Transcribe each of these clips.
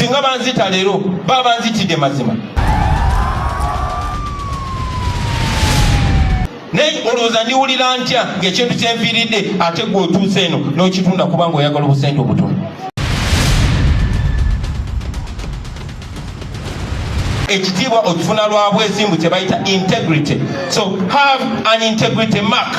Singa banzita leero, baba banzitidde mazima. Naye olowooza ndiwulira ntya ng'ekintu kyenfiiridde ate gwe otuuse eno n'okitunda kubanga oyagala obusente obutono? Ekitiibwa okifuna lwa bwesimbu, kye bayita integrity. So have an integrity mark.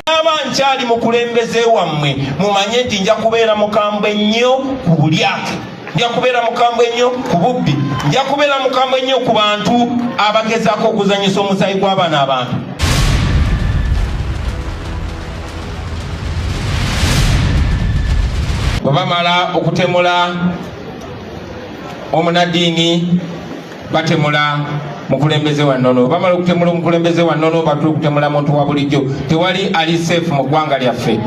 Aba nkyali mukulembeze wammwe, mumanye nti nja kubeera mukambwe nnyo ku bulyake, nja kubeera mukambwe nnyo ku bubbi, nja kubeera mukambwe nnyo ku bantu abagezaako okuzanyisa omusaayi gw'abaana abantu. Bwe bamala okutemula omunaddiini, batemula mukulembeze wa nnono. Bamala okutemula omukulembeze wa nnono, batula okutemula muntu wa bulijjo. Tewali ali safe mu ggwanga lyaffe.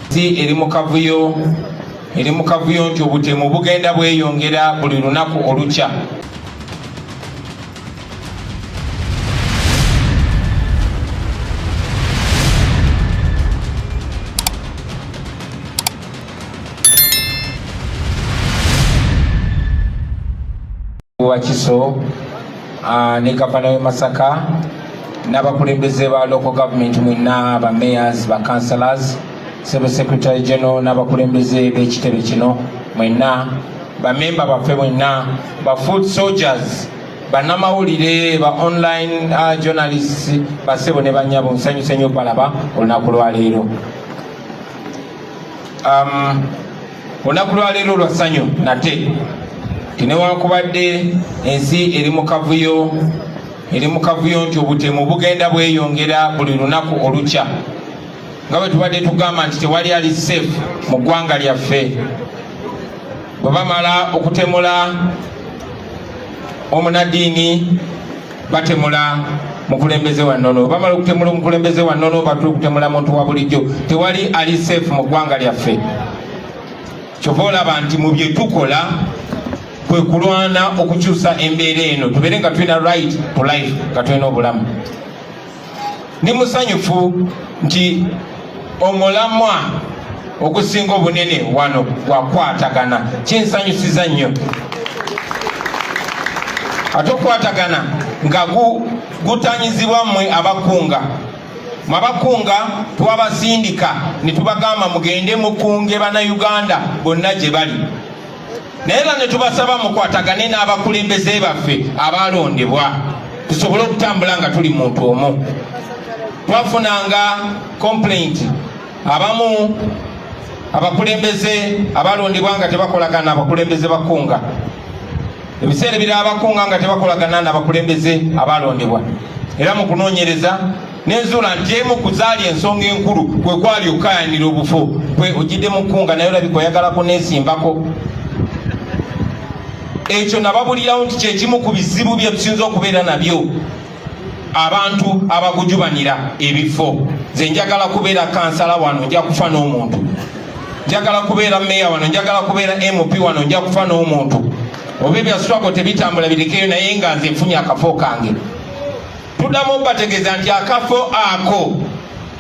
Si eri mu kavuyo, eri mu kavuyo nti obutemu bugenda bweyongera buli lunaku olukya. Wakiso ne gavana w'e Masaka n'abakulembeze ba local government mwenna, ba mayors, ba councillors, sebo secretary general n'abakulembeze b'ekitebe kino mwenna, bamemba baffe mwenna, ba foot soldiers, bannamawulire, ba online journalists, basebo ne banyabo, nsanyuse nnyo balaba olunaku lwaleero. Olunaku lwaleero lwa ssanyu nate tinewankubadde ensi eri mu kavuyo, eri mu kavuyo nti obutemu bugenda bweyongera buli lunaku olukya, nga bwe tubadde tugamba nti tewali ali safe mu ggwanga lyaffe. Bwe bamala okutemula omunaddiini, batemula mukulembeze wa nnono. Bamala okutemula omukulembeze wa nnono, batula okutemula muntu wa bulijjo. Tewali ali safe mu ggwanga lyaffe. Kyova olaba nti mu bye tukola kwe kulwana okukyusa embeera eno, tubeere nga tulina right to life, nga tulina obulamu. Ndi musanyufu nti omulamwa ogusinga obunene wano gwakwatagana. Kinsanyusiza nnyo ate okukwatagana nga gutanyizibwa mmwe abakunga. Mwe abakunga twabasindika ne tubagamba mugende mukunge bannayuganda bonna gye bali, naye era ne tubasaba mukwatagane n'abakulembeze baffe abalondebwa tusobole okutambula nga tuli muntu omu. Twafunanga complaint, abamu abakulembeze abalondebwa nga tebakolagana abakulembeze bakunga, ebiseera ebirala abakunga nga tebakolagana n'abakulembeze abalondebwa. Era mu kunoonyereza nenzuula nti emu ku zaali ensonga enkulu kwe kwali okukayanira obufo. Gwe ojjidde mu kkunga naye olabika oyagala kuneesimbako. Ekyo nababulirawo nti kyekimu ku bizibu bye tusinza okubeera nabyo, abantu abagujubanira ebifo. Nze njagala kubeera kansala wano, nja kufa n'omuntu. Njagala kubeera meya wano, njagala kubeera MP wano, nja kufa n'omuntu. Oba ebya struggle tebitambula birekeyo, naye nga nze nfunye akafo kange. Tuddamu bategeeza nti akafo ako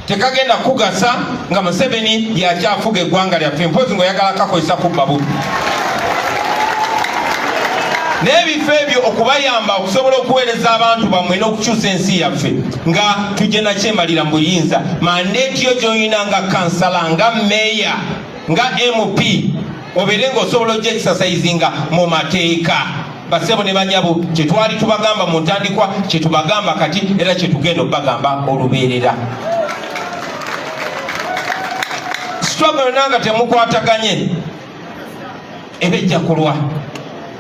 tekagenda kugasa nga Museveni yakyafuga eggwanga lyaffe, mpozi ng'oyagala kakozesa kubba bubbi. N'ebifo ebyo okubayamba okusobola okuweereza abantu bammwe n'okukyusa ensi yaffe nga tujje nakyemalira mu buyinza, mandate yo gy'olina nga kansala, nga meeya, nga MP, obeere ng'osobola ojja exercisinga mu mateeka. Basebo ne banyabo, kyetwali tubagamba mu ntandikwa kyetubagamba kati, era kyetugenda okubagamba olubeerera. Struggle yonna nga temukwataganye eba ejja kulwa.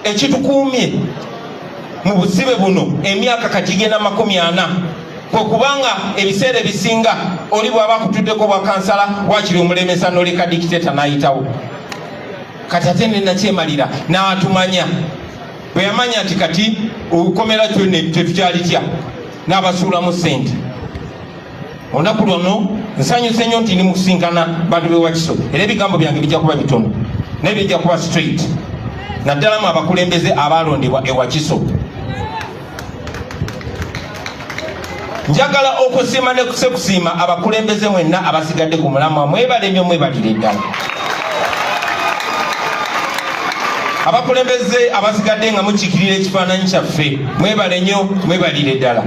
Ekitukuumye mu busibe buno emyaka kati genda 40 kwe kubanga ebiseera ebisinga oli bw'aba akutuddeko bwa kansala, wakiri omulemesa n'oleka dictator n'ayitawo. Kati ate nenakyemalira n'atumanya, bwe yamanya nti kati olukomera tetukyalitya, n'abasuulamu ssente. Olunaku lwano nsanyuse nnyo nti ndi mukusinkana bantu b'ewakiso, era ebigambo byange bijja kuba bitono naye bijja kuba straight, naddala mu abakulembeze abalondebwa ewakiso. Njagala okusiima ne kusekusiima abakulembeze mwenna abasigadde ku mulamwa, mwebale nnyo, mwebalire ddala. Abakulembeze abasigadde nga mukiikirira ekifaananyi kyaffe, mwebale nnyo, mwebalire ddala.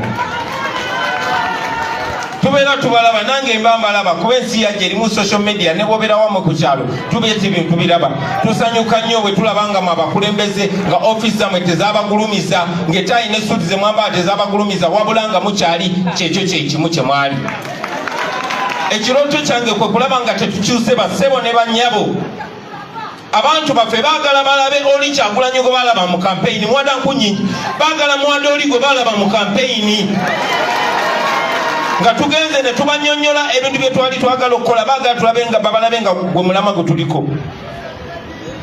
Tubeera tubalaba, nange mba mbalaba, kuba ensi yajja erimu social media, ne bwobeera wamwe ku kyalo tubeeta ebintu tubiraba. Tusanyuka nnyo bwe tulaba nga mwe abakulembeze nga ofiisi zammwe tezabagulumiza, ng'etaayi ne suuti ze mwambala tezabagulumiza, wabula nga mukyali kyekyo kyekimu kye mwali. Ekirooto kyange kwe kulaba nga tetukyuse, bassebo ne bannyabo. Abantu baffe baagala balabe oli Kyagulanyi gwe balaba mu kampeyini, muwada nkunyingi baagala muwada oli gwe balaba mu kampeyini nga tugenze ne tubanyonyola ebintu bye twali twagala okukola. Baagala tulabe nga babalabe nga gwe mulamwa gwe tuliko.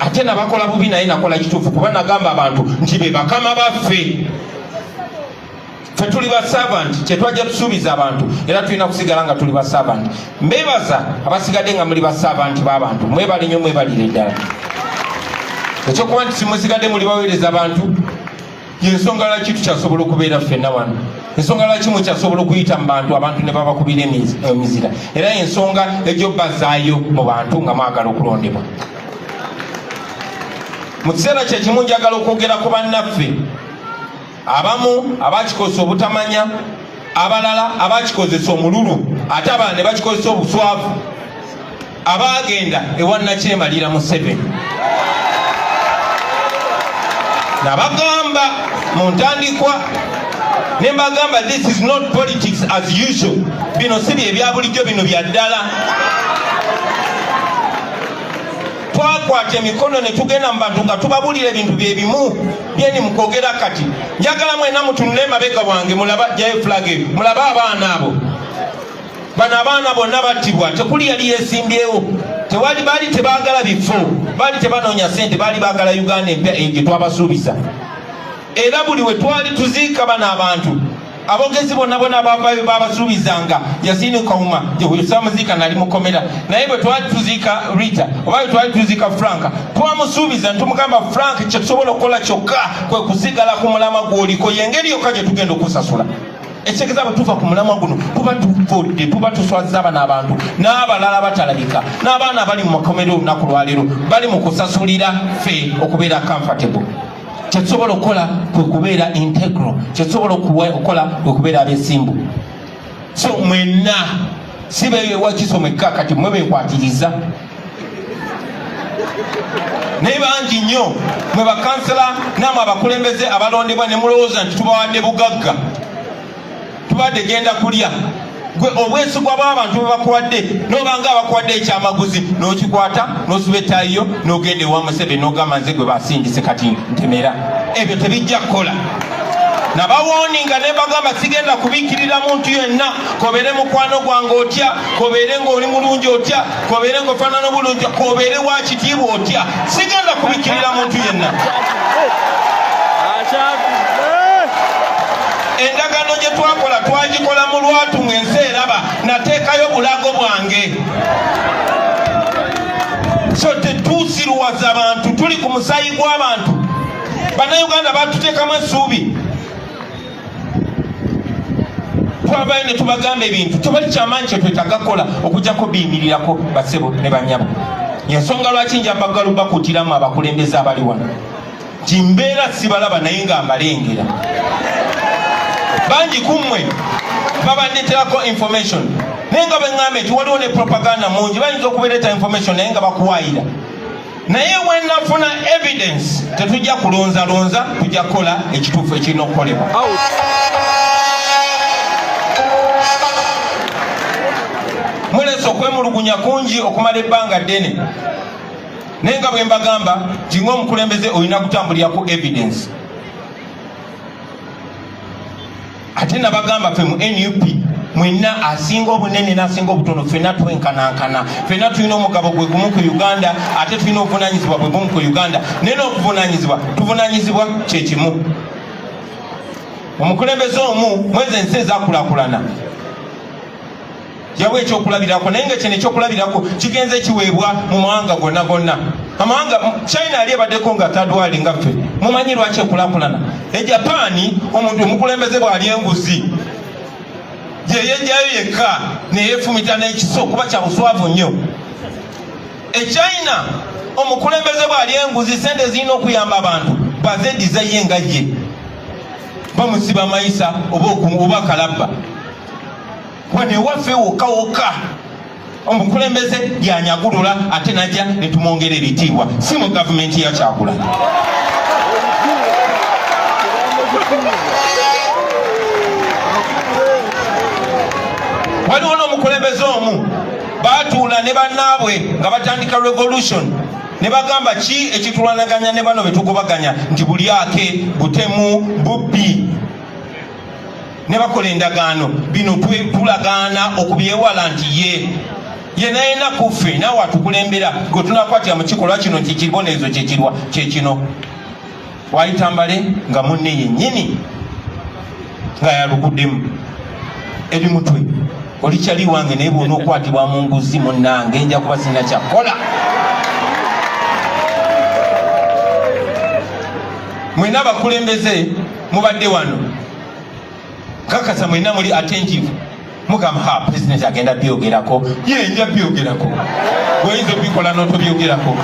Ate nabakola bubi, naye nakola kituufu, kuba nagamba abantu nti be bakama baffe, ffe tuli ba servant. Kyetwajja tusuubiza abantu, era tulina kusigala nga tuli ba servant. Mbebaza abasigadde nga muli ba servant b'abantu, mwebale nnyo, mwebalire ddala. Ekyokuba nti simusigadde muli baweereza abantu yensonga lwaki tukyasobola okubeera ffenna wano, ensonga lwaki mukyasobola okuyita mu bantu, abantu ne babakubira emizira, era ensonga ejyobbazaayo mu bantu nga mwagala okulondebwa. Mu kiseera kyekimu njagala okwogera ku bannaffe abamu abakikozesa obutamanya, abalala abakikozesa omululu, ate abalala ne bakikozesa obuswavu, abagenda ewa Nakyemalira Museveni. Nabagamba mu ntandikwa ne mbagamba, this is not politics as usual. Bino si bye bya bulijjo, bino bya ddala. Twakwata emikono ne tugenda mu bantu nga tubabuulira ebintu bye bimu byeni mukwogera kati. Njagala mwena mutunule emabega wange, mulaba jayo flag eyo, mulabe abaana abo. Bano abaana bonna battibwa, tekuli yali yesimbyewo, tewali. Baali tebaagala bifo, baali tebanoonya sente, baali baagala Uganda empya eyo gye twabasuubiza. Era buli we twali tuziika bano abantu, abogezi bonna bonna bavayo babasuubizanga. Yasini Kauma gyesamuziika nali mukomera, naye bwe twali tuziika Rita oba bwe twali tuziika Frank, twamusuubiza ntumugamba, "Frank, kyetusobola okukola kyokka kwe kusigala ku mulamwa gw'oliko, yengeri yokka gye tugenda okusasula." Ekitegeeza bwe tuva ku mulamwa guno tuba tuvudde, tuba tuswaziza bano abantu n'abalala batalabika, n'abaana abali mu makomero olunaku lwaleero bali mu kusasulira ffe okubeera comfortable. Kyetusobola okukola kwe kubeera integral, kyetusobola okukola kwe kubeera abesimbu. So mwenna si beewakiso mwekka, kati mwe bekwatiriza, naye bangi nnyo mwe bakansala naamwe abakulembeze abalondebwa ne mulowooza nti tubawadde bugagga, tubadde genda kulya. Gwe obwesigwa bw'abantu bwe bakuwadde, nobanga abakuwadde ekyamaguzi, n'okikwata n'osuba ettaayiyo n'ogenda ewa Museveni n'ogamba, "Nze gwe basindise, kati ntemera." Ebyo tebijja kukola. Nabawooninga ne bagamba, sigenda kubiikirira muntu yenna, kobeere mukwano gwange otya, kobeere ng'oli mulungi otya, kobeere ng'ofaanana obulungi, kobeere wa kitiibwa otya, sigenda kubiikirira muntu yenna. Endagaano gye twakola twagikola mu lwatu ng'ensi eraba, nateekayo bulago bwange. So tetuusiruwaza bantu, tuli ku musaayi gw'abantu. Bannayuganda batuteekamu essuubi, twavayo ne tubagamba ebintu. Tebali kyamaanyi kyetwetaaga kukola okujjako biyimirirako. Basebo ne banyabo, ensonga lwaki njambagalu bakuutiramu abakulembeze abali wano nti mbeera sibalaba naye nga mbalengera. Bangi ku mmwe babandeeterako information, naye nga bweŋŋamba nti waliwo ne propaganda mungi, bayinza okubereeta information naye nga bakuwaayira. Naye wenafuna evidence, tetujja kulonzalonza, tujja kukola ekituufu ekirina okukolebwa. Mulese okwemulugunya kungi okumala ebbanga ddene, naye nga bwe mbagamba nti ng'omukulembeze olina kutambulira ku evidence. Ate nabagamba, ffe mu NUP mwenna asinga obunene n'asinga obutono ffenna twenkanankana, ffenna tulina omugabo gwe gumu ku Uganda, ate tulina obuvunanyizibwa bwe gumu ku Uganda, naye n'okuvunanyizibwa tuvunanyizibwa kyekimu. Omukulembeze omu mwezi ensi ezakulakulana yawa ekyokulabirako, naye nga kino ekyokulabirako kigenze kiweebwa mu mawanga gonna gonna. Amawanga, China yali ebaddeko nga tadwali nga ffe, mumanyi lwaki ekulakulana? E Japaani omuntu omukulembeze bw'ali enguzi Yeyejjayo yekka neyefumita n'ekiso kuba kya buswavu nnyo. E China omukulembeze bw'ali enguzi, sente zirina okuyamba abantu bazeddiza ye nga ye, bamusiba mayisa oba akalabba. Wano ewaffe wokka wokka omukulembeze yanyagulula ate najja netumwongera ebitiibwa, si mu gavumenti ya Kyagulanyi. Waliwo n'omukulembeze omu baatuula ne bannaabwe nga batandika revolution, ne bagamba ki ekitulwanaganya ne bano betugobaganya nti bulyake, butemu, bubbi, ne bakola endagaano. Bino tulagaana okubyewala nti ye ye nayena kuffe naawe atukulembera gwe tunakwatira mu kikolwa kino nti ekibonerezo kyekirwa kyekino. Wayita mbale nga munne yennyini nga yaluguddemu eri mutwe oli kyali wange, naye bwona okwatibwa mu nguzi munnange nja kuba sirina kyakukola. Mwena abakulembeze mubadde wano, kakasa mwena muli attentive, mugamba ha president agenda byogerako, ye nja byogerako, bwoyinza obikola n'otobyogerako.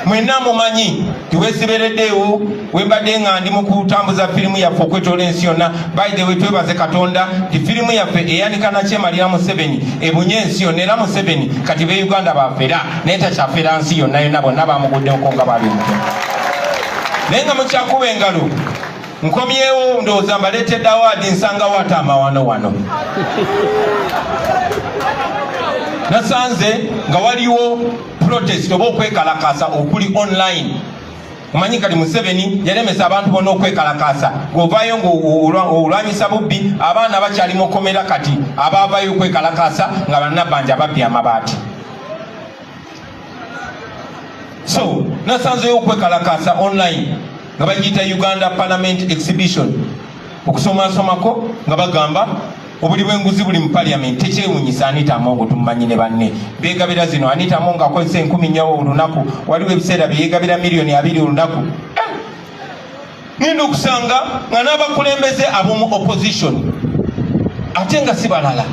Mwenna mumanyi tiwesibereddeewo wembadde nga ndi mu kutambuza firimu yaffe okwetoola ensi yonna. By the way, twebaze Katonda nti firimu yaffe eyanika nakyemalira Museveni ebunye ensi yonna, era Museveni kati be Uganda bafera naye takyafera nsi yonna yonna, bonna bamuguddeko nga bali omutwe. Naye nga mukyakuba engalo, nkomyewo ndowooza mbaleetedde award, nsangawo ate amawano wano. Nasanze nga waliwo protest oba okwekalakasa okuli online. Omanyi kati Museveni yalemesa abantu bonna okwekalakasa, ng'ovaayo ng'olwanyisa bubbi, abaana bakyali mukomera. Kati abaavayo okwekalakasa nga bannabbanja babbi amabaati. So nasanzeyo okwekalakasa online nga bagiyita Uganda Parliament Exhibition, okusomasomako nga bagamba obuli bw'enguzi buli mu parliament. Tekyewunyisa, Anita Amongo tumumanyi ne banne begabira zino. Anita Amongo akozesa 4000 olunaku, waliwo ebiseera byeyegabira miliyoni 20 olunaku. Ngenda okusanga nga n'abakulembeze ab'omu opposition, ate nga si balala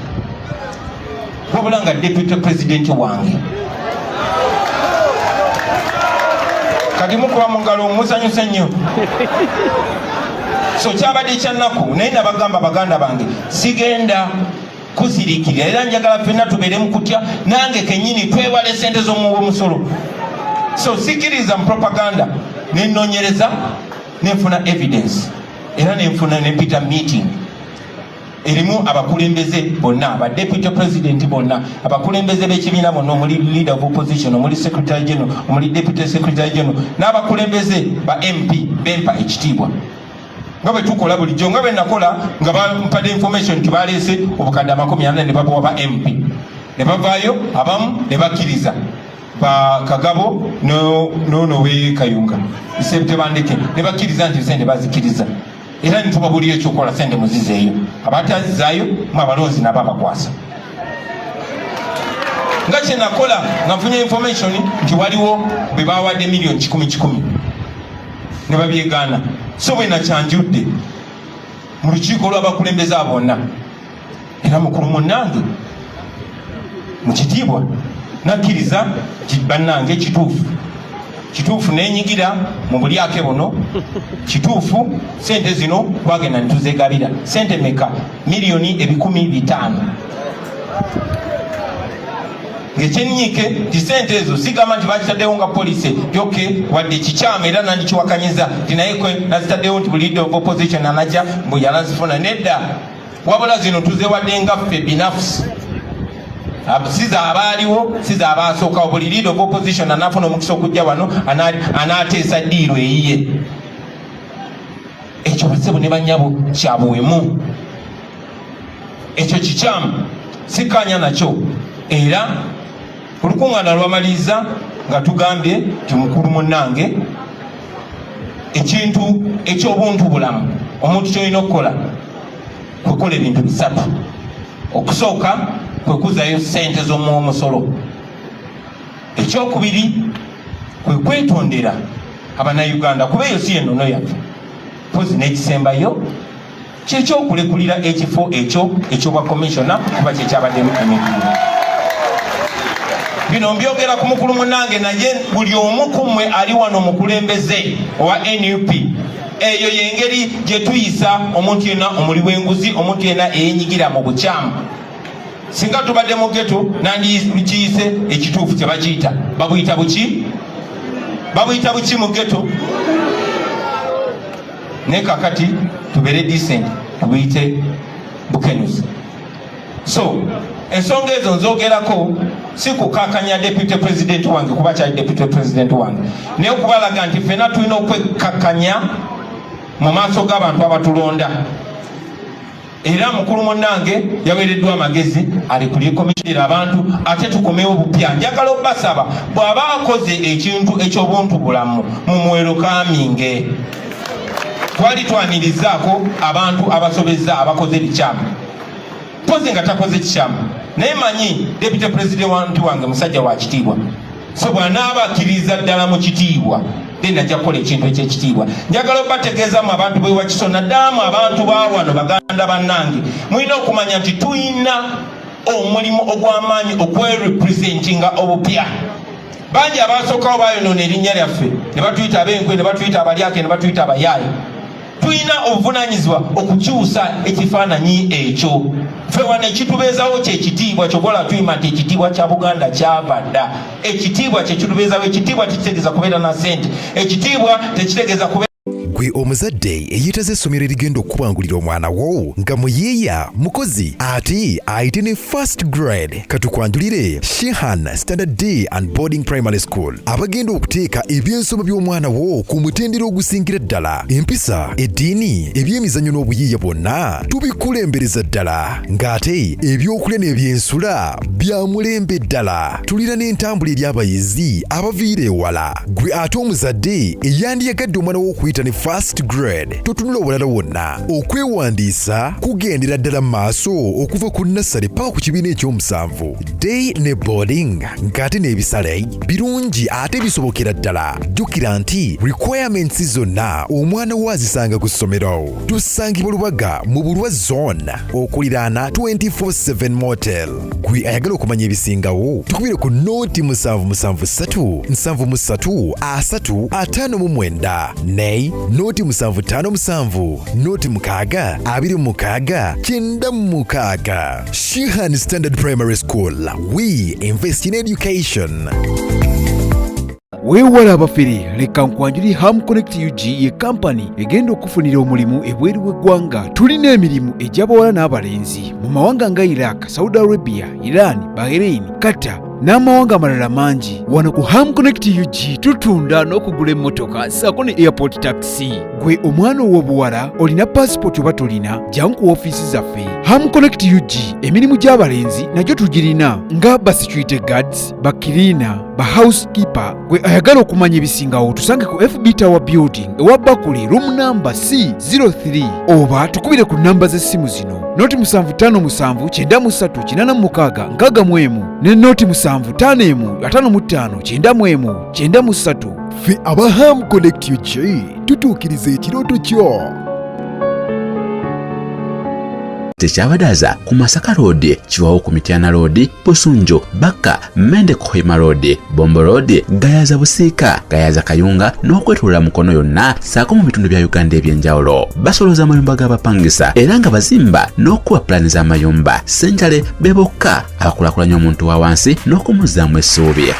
wabula nga deputy president wange. Kati mukuba mu ngalo musanyuse nnyo. So kyabadde kyannaku, naye nabagamba baganda bange sigenda kusirikirira, era njagala ffenna tubeere mu kutya nange kennyini twewale sente z'omuwa omusolo. So sikiriza mu propaganda, nenonyereza nenfuna evidence, era nenfuna nempita meeting erimu abakulembeze bonna, ba deputy president bonna, abakulembeze b'ekibiina bonna, omuli leader of opposition, omuli secretary general, omuli deputy secretary general, n'abakulembeze ba MP bempa ekitiibwa nga bwe tukola bulijjo, nga bwe nakola nga bampadde information nti baleese obukadde 40 ne babuwa ba MP, ne bavaayo abamu ne bakkiriza, ba Kagabo nono we Kayunga Tebandeke, ne bakkiriza nti sente bazikiriza, era nitubabulira ekyokukola, sente muzizeeyo, abatazizaayo mu abalonzi nabo abakwasa, nga kyenakola nga nfunye information nti waliwo bwe bawadde miliyoni kikumi kikumi ne babyegaana. So bwe nakyanjudde mu lukiiko lw'abakulembeze abo bonna, era mukulu munnange mu kitiibwa nakkiriza nti bannange kituufu, kituufu nenyigira mu bulyake buno, kituufu sente zino twagenda netuzegabira. Sente meka? Miliyoni 500,000. Ngekyenyiike nti sente ezo sigamba nti bakitaddewo nga policy yoke, wadde kikyamu era nandikiwakanyiza nti naye kwe nazitaddewo nti buli leader of opposition anajja mbu yanazifuna. Nedda, wabula zino tuzewadde nga ffe binafusi, siza abaaliwo, siza abasookawo. Buli leader of opposition anafuna omukisa okujja wano anaateesa deal eyiye. Ekyo basebo ne banyabo kyabuwemu, ekyo kikyamu, sikkaanya nakyo. Era olukuŋŋaana lwamaliriza nga tugambye nti mukulu munnange, ekintu eky'obuntu bulamu omuntu kyolina okukola kwekukola ebintu bisatu. Okusooka kwe kuzaayo sente z'omuwa omusolo. Ekyokubiri kwe kwetondera Abannayuganda, kuba eyo si yennono yaffe. Pozi n'ekisembayo Kyekyokulekulira ekifo ekyo ekyobwa commissioner, kuba kyekyabaddemu emivuyo. Bino mbyogera ku mukulu munange, naye buli omu ku mmwe ali wano mukulembeze owa NUP. Eyo yengeri gye tuyisa omuntu yenna omuli w'enguzi, omuntu yenna eyenyigira mu bukyamu. Singa tubadde mu ghetto, nandikiyise ekituufu kye bakiyita, babuyita buki? Babuyita buki mu ghetto? Naye kakati tubeere decent, tubuyite bukenuzi. So ensonga ezo nzogerako si kukakanya deputy president wange, kuba kyali deputy president wange, naye okubalaga nti ffenna tulina okwekakanya mu maaso g'abantu abatulonda. Era mukulu munnange yaweereddwa amagezi alekulye commissioner abantu, ate tukomewo bupya. Njagala obbasaba, bw'aba akoze ekintu eky'obuntu bulamu, mumuwelcominge. Twali twanirizaako abantu abasobezza, abakoze ebikyamu, pozi nga takoze kikyamu. Naye manyi deputy president wange musajja wa kitiibwa, so bw'anaaba akkiririza ddala mu kitiibwa, then ajja kukola ekintu ekyekitiibwa. Njagala obategeezamu abantu bewakiso, naddalamu abantu ba wano, baganda bannange, mulina okumanya nti tulina omulimu ogw'amaanyi okwerepresentinga obupya. Bangi abasookawo bayonoona erinnya lyaffe, ne batuyita ab'enkwe, ne batuyita abalyake, ne batuyita abayaayi. Tulina obuvunanyizibwa okukyusa ekifaananyi ekyo. Ffe wano ekitubeezawo kyekitiibwa. Kyokola tuyima nti ekitiibwa kya Buganda kyava dda. Ekitiibwa kyekitubeezawo. Ekitiibwa tekitegeeza kubeera na sente, ekitiibwa tekitegeeza kubeera Gwe omuzadde eyeetaza essomero erigenda okukubangulira omwana wo nga muyiiya, mukozi, ate ayite ne first grade, katukwanjulire Shihan Standard Day and Boarding Primary School, abagenda okuteeka ebyensoma by'omwana wo ku mutendera ogusingira ddala. Empisa, eddiini, ebyemizannyo n'obuyiiya bwonna tubikulembereza ddala, ng'ate ebyokulya n'ebyensula bya mulembe ddala. Tulina n'entambula eri abayizi abaviira ewala. Gwe ate omuzadde eyandiyagadde omwana wo okuyita ne first grade, totunula obulala wonna. Okwewandiisa kugendera ddala mu maaso okuva ku nursery paka ku kibiina ekyomusanvu, day ne boarding, ng'ate n'ebisale birungi ate bisobokera ddala. Jjukira nti requirements zonna omwana wo azisanga ku ssomero. Tusangibwa Lubaga mu Bulwa Zone, okuliraana 24/7 Motel. Gwe ayagala okumanya ebisingawo, tukubire ku 0773 73 30 59 ne 0757 06 26 96. Shihan Standard Primary School, we invest in education. Weewala abafere, leka nkwanjuli Ham Connect UG. Ye kampani egenda okufunira omulimu ebweru w'eggwanga. Tulina emirimu egy'abawala n'abalenzi mu mawanga nga Iraq, Saudi Arabia, Iran, Bahrain, Qatar n'amawanga amalala mangi. Wano ku Ham Connect UG tutunda n'okugula emmotoka ssaako ne airport taxi. Gwe omwana ow'obuwala, olina pasipoti oba tolina, jangu ku ofiisi zaffe Ham Connect UG. Emirimu gy'abalenzi nagyo tugirina nga ba security guards, ba cleaner, ba housekeeper. Gwe ayagala okumanya ebisingawo, tusange ku FB Tower Building ewa Bakuli, room number C03, oba tukubire ku namba z'essimu zino: 075 93 86 61 ne 0751 55 91 93. Ffe aba Ham Connect UG tutuukiriza ekirooto kyo. Tekyabadaaza ku Masaka Road, Kiwawo ku Mityana Road, Busunju, Bakka, Mende ku Hoima Road, Bombo Road, Gayaza Busiika, Gayaza Kayunga n'okwetolola Mukono yonna ssaako mu bitundu bya Uganda eby'enjawulo. Basolooza amayumba g'abapangisa era nga bazimba n'okuba pulaani z'amayumba. Senjale be bokka abakulaakulanya omuntu wa wansi n'okumuzzaamu essuubi.